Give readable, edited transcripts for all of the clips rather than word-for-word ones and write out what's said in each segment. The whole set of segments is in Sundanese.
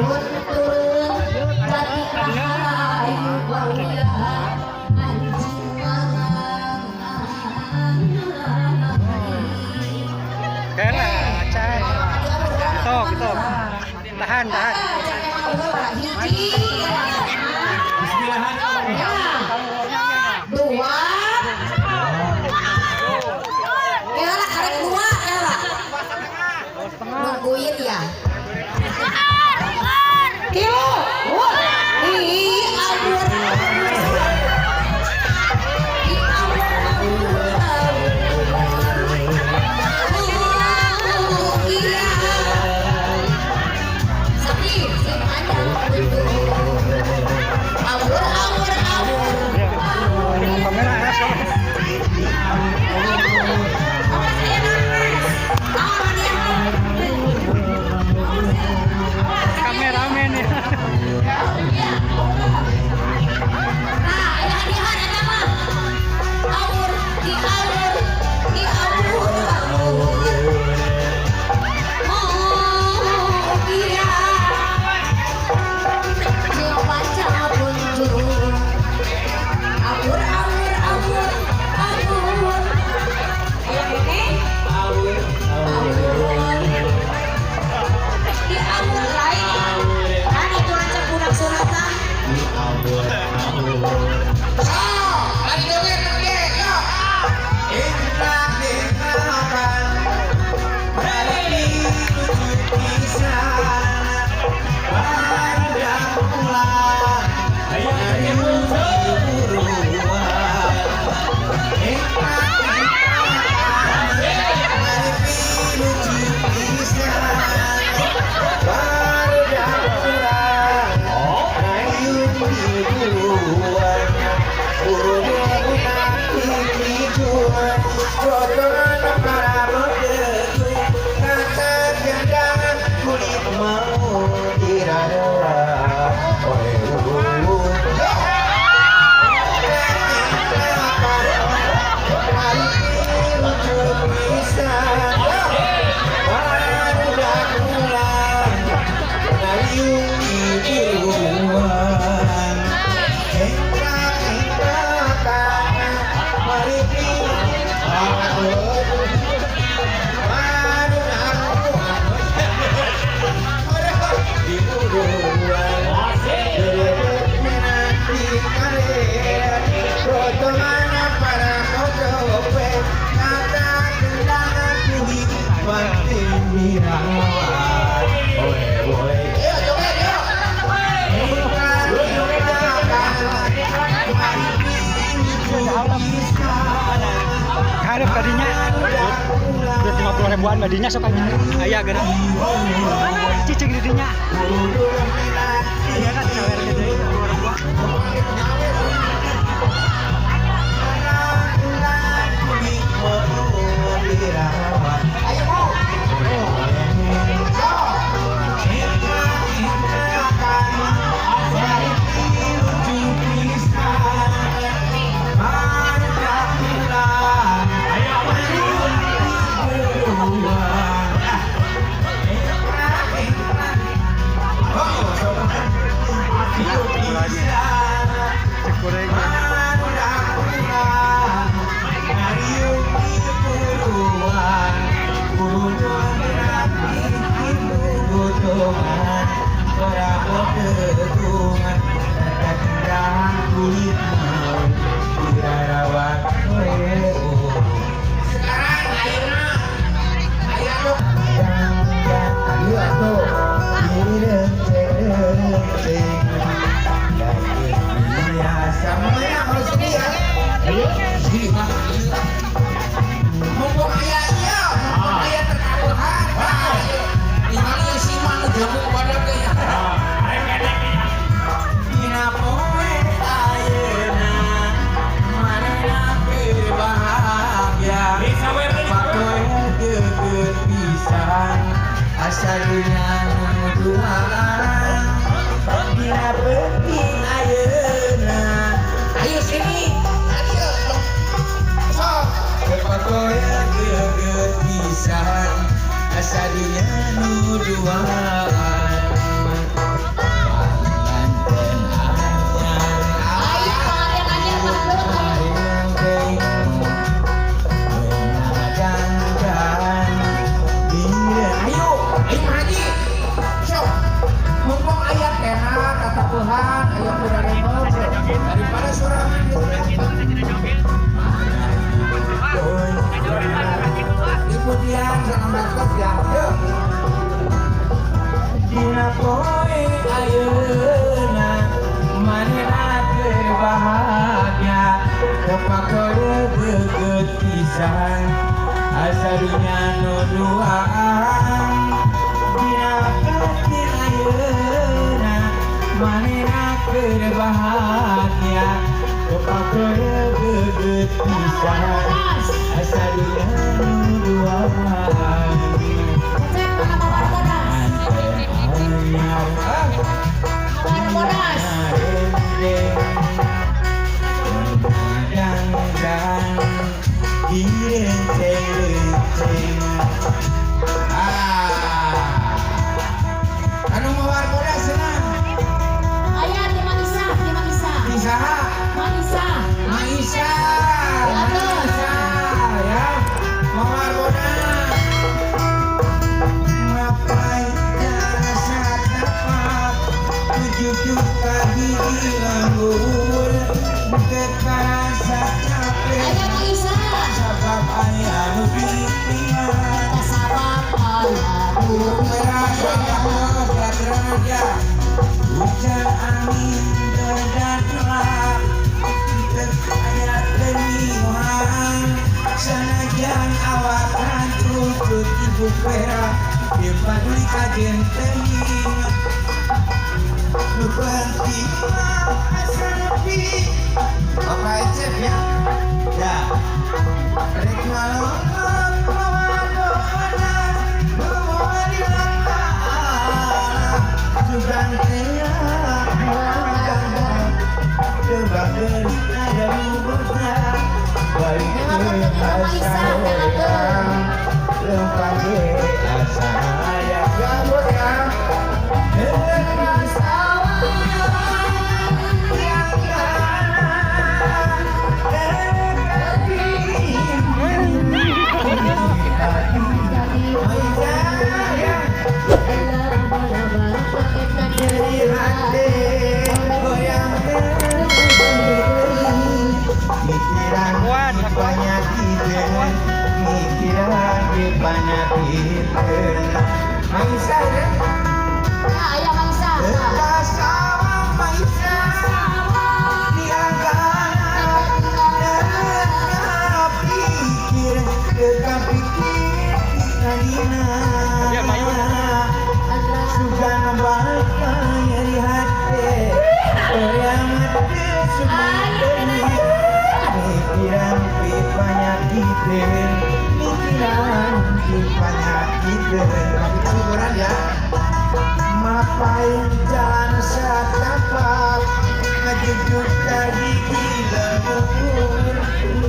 Turun jati rahayu barudak anjing. Kela, cai. Gitu, gitu. Tahan, tahan. Hiji, dua, kela karek dua, kela nungguin ya. Tilu, wah, ih, awur, awur, ih, awur, awur, awur. Oh, iya. Sapi, si panjang. Awur, awur, awur. Kamera ya, sama. Awas aya napas. Awas dia. Kameramen ya. Nah, aya hadiahan eta mah. Awur, di awur, di awur, awur. Oh, iya. Jeung paca punjung. Awur, awur, awur, awur. Aya keneh? Awur. Di awur lain. Kan itu lancar budak suratan. So, lari joget oke, yo. Ingkrak-ingkrakan dari lucu pisan barudak ulah ayo buruan. Ingkrak-ingkrakan dari lucu pisan barudak ulah ayo buruan. Potongan para kata gendang kulit mau dirara oleh. Harap tadinya duit 50 ribuan madinya sok aja aya geura cicing di dinya, iya kan, sawer gede 50 ribuan. Ayo mau. So, Cek goreng. Sekarang ayeuna aya nu. Ayo tuh. Biasa kalau sedih ya. Sedih mah. Mumpung aya ieu, mumpung aya tetabuhan. Ningali si mah nu jamu pada ge ya. Dina poe ayeuna manehna keur bahagia. Pakoe deukeut pisan asa dunya nu duaan dina peuting ayeuna. Ayo sini. Ayo. Sok. Pakoe deukeut pisan asa dunya nu duaan. Salam baktos ya. Yuk. Dina poe ayeuna manehna keur bahagia, tepakeur geugeut pisan asa dunya nu duaan. Dina peuting ayeuna manehna keur bahagia, tepakeur geugeut pisan asa dunya nu duaan. Cek mana mawar bodas. Mawar bodas. Ah. Anu mawar bodas senang. Aya di Maisa, di Maisa. Bisa. Maisa. Maisha, Maisha, ya, mawar bodas. Ngapain rasa tapak 7 juta gigi lembur teu karasa capek Aya Maisa. Sabab aya nu ditinggal. Sabab aya nu Merasa ya hujan angin dan gelap aya teniuhan sanajan awak rancutut ibu pera dipaduli kajen teuing nu penting mah asa nepi. Bapak Ecep ya, ya rek ngalongok mawar bodas nu moal dilantaran sugan teh coba beri ada nu balik ke asa lempang ge asa aya gabut ya. Mikiran banyak ide, mikiran banyak ide. Maisa ya. Ya, aya Maisa. Sawang Maisa pikir pikir kita. Ya, mayu. Sugan bakal nyeri hati Kiamat mikiran penyakit, mikiran penyakit. Kita liburan ya. Mapain jalan setapak ngejujuk gigi lembur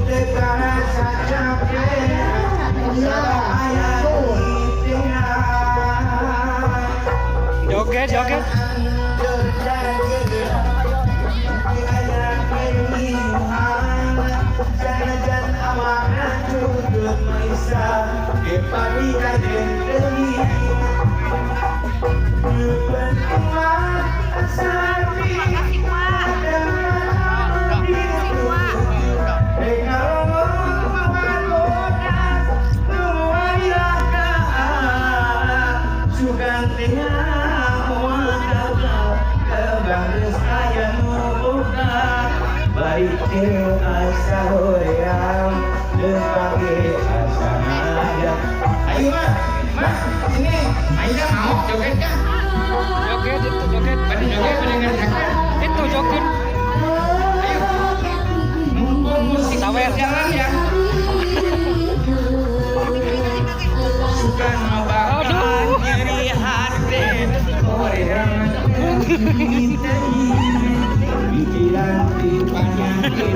teu karasa capek aya. Joget, joget. Balik asa hoream lempang ge asa nada. Ayo mah, mah, sini. Ayo mau joget kan? Joget itu joget. Pada joget, pada ngerasakan. Itu joget. Ayo. Mumpung musik Sawer. jalan ya. Suka bakal Aduh. Nyeri hati hoream pikiran penyakit,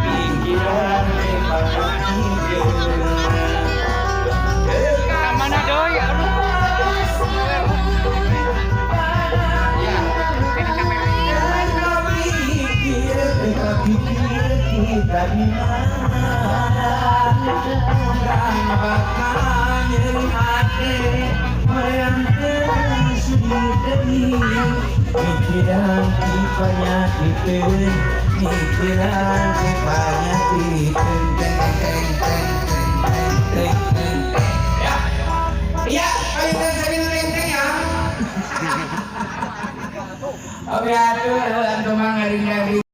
pikiran penyakit. Mana doi? Aduh. Ya, pikir kita di mana bakal nyeri hati hoream sedih mikiran penyakit, mikiran penyakit. Teng teng teng teng teng teng teng. Iya, ayo saya enteng ya. Oke, atuh antum mah ngari-ngari.